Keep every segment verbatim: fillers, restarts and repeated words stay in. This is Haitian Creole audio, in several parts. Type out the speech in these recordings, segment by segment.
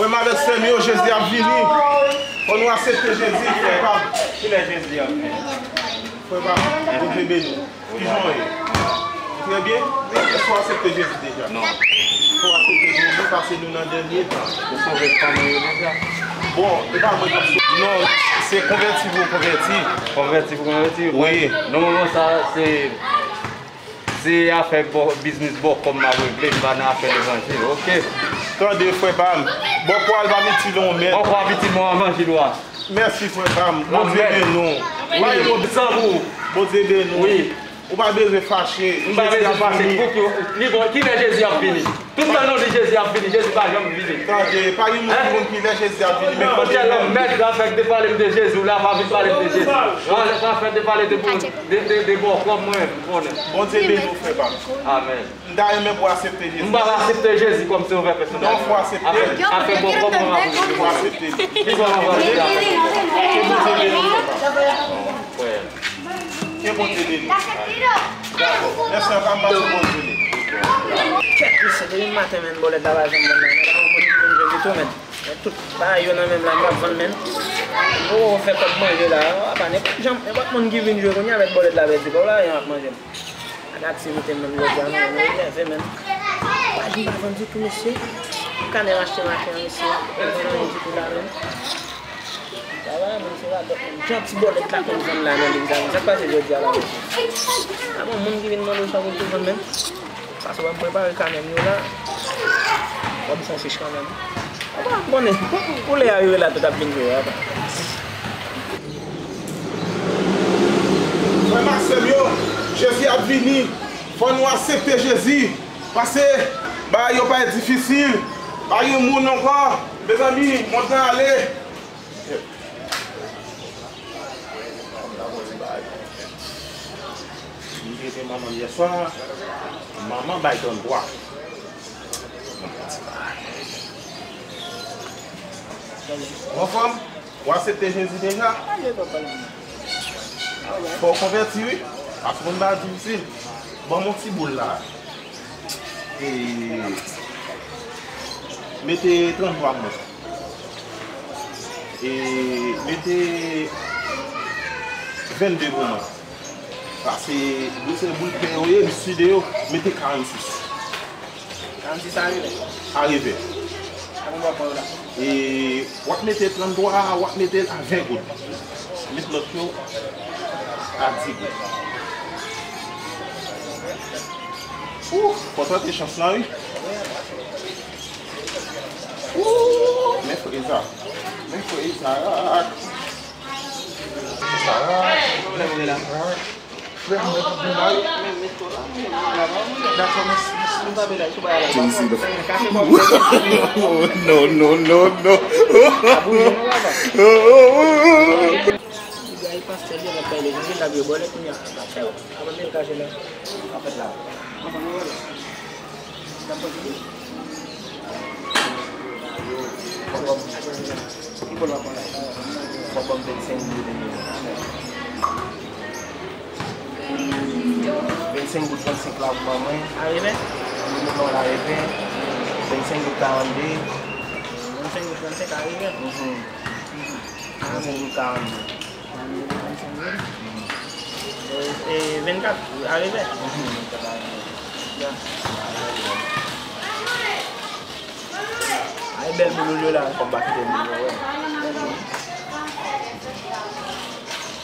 Frè m avèk sè m yo, Jezi ap vini. Fò nou aksepte Jezi, frè pa m. Kilè Jezi ap vini? Frè pa m, Bondye beni w. Kijan w ye? Trè byen? Èske w aksepte Jezi deja? Non. Fò w aksepte Jezi paske nou nan dènye tan. Ou sove fanmi w deja? Bon, e pa mwen k ap sove. Non, se konvèti pou w konvèti. Konvèti pou w konvèti? Wi. Nan moman sa, se Se afè bò, biznis bòkò m ap regle, m pa nan afè levanjil, oke? Tande, frè pa m. Bòkò a l pa itil yon mèt. Bòkò ap itil mwen levanjil ou a. Mèsi, frè pa m. Bondye beni w. Wi. Bondye beni w. Wi. Ou pa bezwen fache. M pa bezwen fache. Pou ki, li bon, kilè Jezi ap vini? Tout tan nou di Jezi ap vini, Jezi pa janm vini. Tande, pa gen moun ki konn kilè Jezi ap vini, men tande. Kòmsi lè mèt la fèk te pale m de Jezi, ou la pa vin pale m de Jezi. Ou la pa fèk te pale de, de, de, de bòkò mwen, m konnen. Bondye beni w, frè pa m. Amèn. M ta renmen pou w aksepte Jezi. M pa aksepte Jezi kòm sovè pèsonèl. Non, fò w aksepte. Afè, afè bòkò mwen ap regle. Fò w aksepte li. Ki bò mwen aksepte afè bòkò? Ke Bondye beni w, frè. Ke Bondye beni w. Dakò. Mèsi ankò, m pase Bondye. Kèt, mesye, depi maten, menm bòlèt la pa janm vann la. Nèg a yon moun ki vin jwe li tou, menm. Men tout bagay yo nan menm la, m p ap vann, menm. M poko fè kòb manje la. Apa, nenpòt jan, nenpòt moun ki vin jwe kounye a avèk bòlèt la pèdi kòb la, yon ap manje m. Ak aktivite m menm jodi a, non, mwen nève, menm. Paj m pa vann ditou, mesye. Kanè m achte machin an, mesye. M pa vann anyen ditou la, menm. Travay, menm, se radòt, menm. Jan ti bòlèt la konn vann la nan liy sa, menm. Sa k pase jodi a la, mesye? A bon, moun ki vin mande w sa pou l tou vann, menm. Paske w wè m prepare kanè m yo la. Kòm se yon fich kanmenm. Apa, m konnen. Koulè a rive la, tout ap vin jwe, apa. Frè m ak sè m yo, Jezi ap vini. Fò nou aksepte Jezi. Paske bagay yo parèt difisil. Pa gen moun ankò. Mezanmi, mond lan ale. Kòm nan bon ti bagay. M te rete manman m yè swa. Manman bay trannntwa. Bon, fanm, ou aksepte Jezi deja? Fò w konvèti, wi. Paske moun ba difisil. Ban m yon ti boul la. E mete trannntwa pou mwen. E mete vennde pou mwen. Paske boul se boul pen yo ye, m side yo, mete karannsis. Karannsis a revè? A revè. Sa konbyen w ap pran yo la? E w ap mete trannntwa a, w ap mete l a ven goud. Met lòt yo a di goud. Ooh, fò w tante chans lan, wi. Ooh, men frè Izaak. Men frè Izaak. Izaak. Frè mwen ki vin la, wi. Dakò, mèsi, mèsi. Jay-Z the No, no, no, no. Gay pastè li ap bay levanjil, l ap jwe bòlèt kounye a. Pastè, w ap antre l kache la. Sa fèt la. Ki bò l ap pran la? Fò ban m vennsenk goud. Vennsenk goud, trannsenk la pou manman. Arive? Pou manman la arive. Vennsenk goud, karannde. Vennsenk goud, trannsenk arive? Mhm. Vennsenk goud, karannde. E, e, vennkat, arive? Mhm, vennkat arive. Ya. Ay, bèl boul ou jwe la. Fòk ba kite m, wè.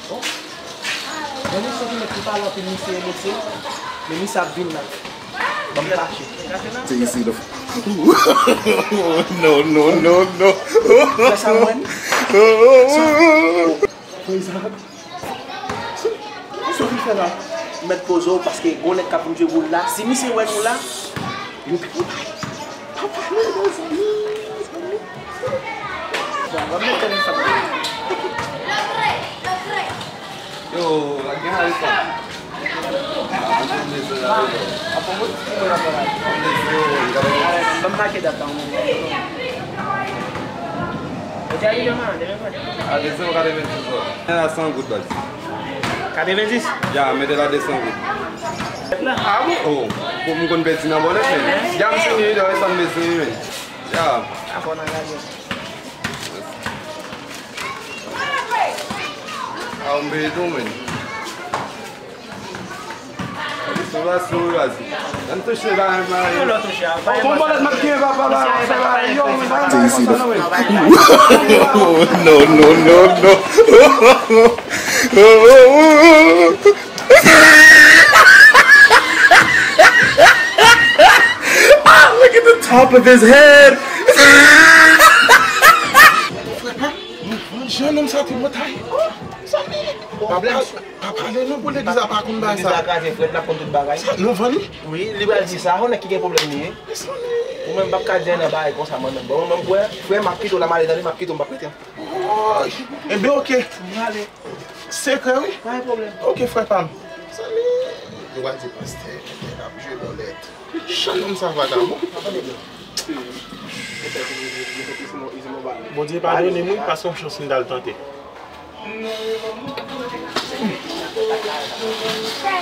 Bon. Gen misye ki mèt ki pale anpil, misye e mesye. Men misye ap vin la. Ban m kache. Jay-Z the No, no, no, no. Fè sa mwen. Sa. Prezan. Kisa w vin fè la? Ou mèt poze w paske gon nèg k ap vin jwe boul la. Si misye wè nou la, yo ka pale. Pa pale, mezanmi, mezanmi. Bon, mwen mete l ansanm. Yo, la gen la, yo. Ban m make dat la, yon moman. Ou te arive, man, demen vre. A, desanm katrevendiz, bro. Mete la san goud, baz. Katrevendiz? Ya, mete la desanm goud. A bon? Oh, pou m konn pèdi nan bòlèt, men. Ya, m siyen, yo, e sa m bezwen, men. Ya. Apa nan gade? Ah, m peye tou, men. Sou la, sou la. Ann touche la, men. Bon, bon, lè m ap gen papa la, sa va, yo, men, sa va, sa va, non, men. No, no, no, no. Ah, look at the top of his head. Frè pa, nou vann jan nonm sa te bòtay. Oh, zanmi. Pa blag. Pa pale non pou legliz la pa konn bagay sa. Legliz la kraze, frè, n ap konn tout bagay. Sa, nou vann li? Wi, li pral di sa, ou nèg ki gen pwoblèm li ye. Ou menm p ap ka di anyen nan bagay konsa, mwen menm. Bon, mwen menm, frè, frè, m ap kite w la, m ale, tande, m ap kite w, m p ap rete. Oh, enben, oke. M ale. Sekrè, wi. Pa gen pwoblèm. Oke, frè pa m. Zanmi, nou pral di pastè, ap jwe bòlèt. Jan nonm sa vagabon. Bondye padone m, wi, paske yon chans m t al tante. Frè,